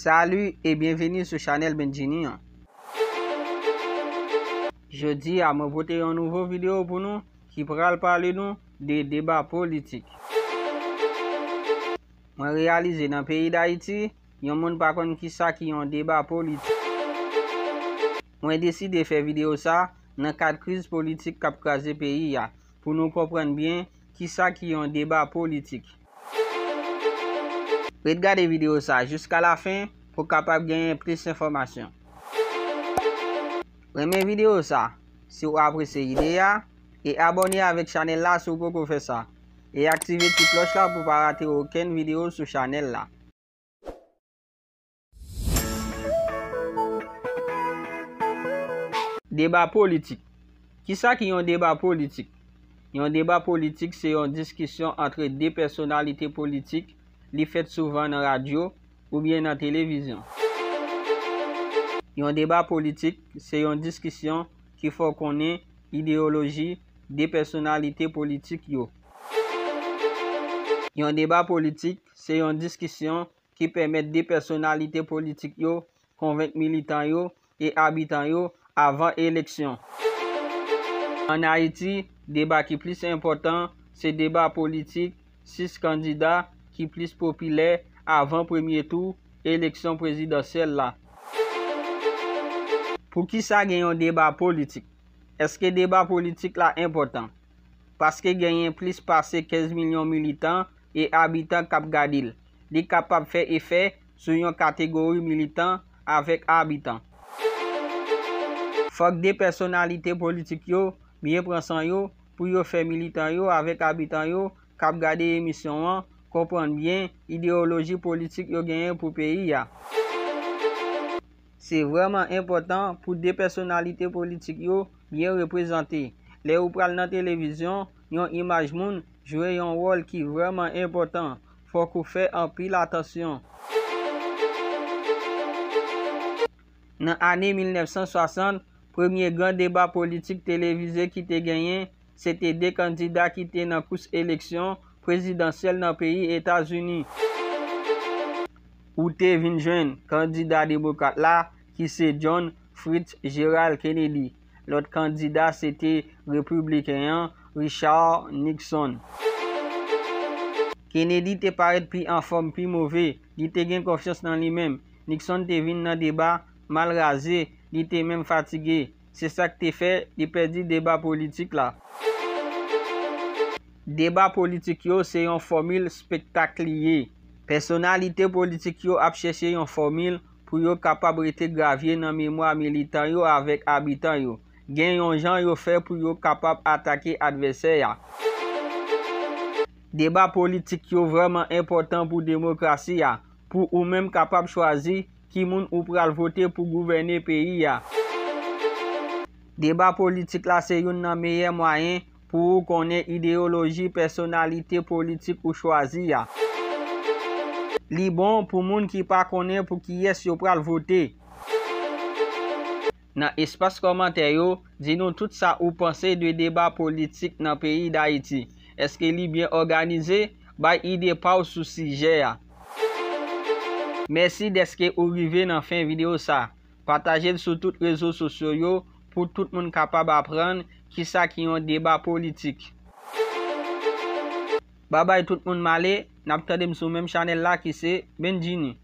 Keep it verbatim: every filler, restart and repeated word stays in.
Salut et bienvenue sou chanèl Benjini an. Jodi a, mwen pote yon nouvo videyo pou nou ki pral pale nou de deba politik. Mwen reyalize nan peyi Dayiti, yon moun pa konn kisa ki yon deba politik. Mwen deside fè videyo sa nan kad kriz politik k ap kraze peyi a, pou nou konprann byen kisa ki yon deba politik. Ret gade videyo sa jiska lafen pou w kapab genyen plis enfòmasyon. Renmen videyo sa si w apresye ide a, e abòne avèk chanèl la si w poko fè sa, e aktive ti klòch la pou w pa rate okenn videyo sou chanèl la. Deba politik. Kisa ki yon deba politik? Yon deba politik se yon diskisyon antre de pèsonalite politik. Li fèt souvan nan radyo oubyen nan televizyon. Yon deba politik se yon diskisyon ki fè w konnen ideyoloji de pèsonalite politik yo. Yon deba politik se yon diskisyon ki pèmèt de pèsonalite politik yo konvenk militan yo e abitan yo avan eleksyon. Ann Ayiti, deba ki plis enpòtan se deba politik sis kandida ki plis popilè avan premye tou eleksyon prezidansyèl la. Poukisa gen yon deba politik? Èske deba politik la enpòtan? Paske genyen plis pase kenz milyon militan e abitan k ap gade l. Li kapab fè efè sou yon kategori militan avèk abitan. Fòk de pèsonalite politik yo byen pran san yo pou yo fè militan yo avèk abitan yo k ap gade emisyon an konprann byen ideyoloji politik yo genyen pou peyi a. Se vrèman enpòtan pou de pèsonalite politik yo byen reprezante. Lè ou pral nan televizyon, yon imaj moun jwe yon wòl ki vrèman enpòtan. Fòk ou fè anpil atansyon. Nan ane mil nèf san swasant, premye gran deba politik televize ki te genyen, se te de kandida ki te nan kous eleksyon prezidansyèl nan peyi Etazini. Ou te vin jwenn kandida demokrat la, ki se John Fitzgerald Kennedy. Lòt kandida se te repibliken an, Richard Nixon. Kennedy te parèt pi anfòm, pi move. Li te gen konfyans nan li menm. Nixon te vin nan deba mal raze, li te menm fatige. Se sa k te fè li pèdi deba politik la. Deba politik yo se yon fòmil spektak li ye. Pèsonalite politik yo ap chèche yon fòmil pou yo kapab rete gravye nan memwa militan yo avèk abitan yo. Gen yon jan yo fè pou yo kapab atake advèsè a. Deba politik yo vrèman enpòtan pou demokrasi a, pou ou menm kapab chwazi ki moun ou pral vote pou gouvène peyi a. Deba politik la se youn nan meyè mwayen pou ou konnen ideyoloji pèsonalite politik ou chwazi a. Li bon pou moun ki pa konnen pou kiyès yo pral vote. Nan espas kòmantè yo, di nou tout sa ou panse de deba politik nan peyi Dayiti. Èske li byen òganize? Bay ide pa w sou sijè a. Mèsi dèske ou rive nan fen videyo sa. Pataje l sou tout rezo sosyo yo pou tout moun kapab aprann kisa ki yon deba politik. Babay tout moun, m ale, n ap tande m sou menm chanèl la ki se Benjini.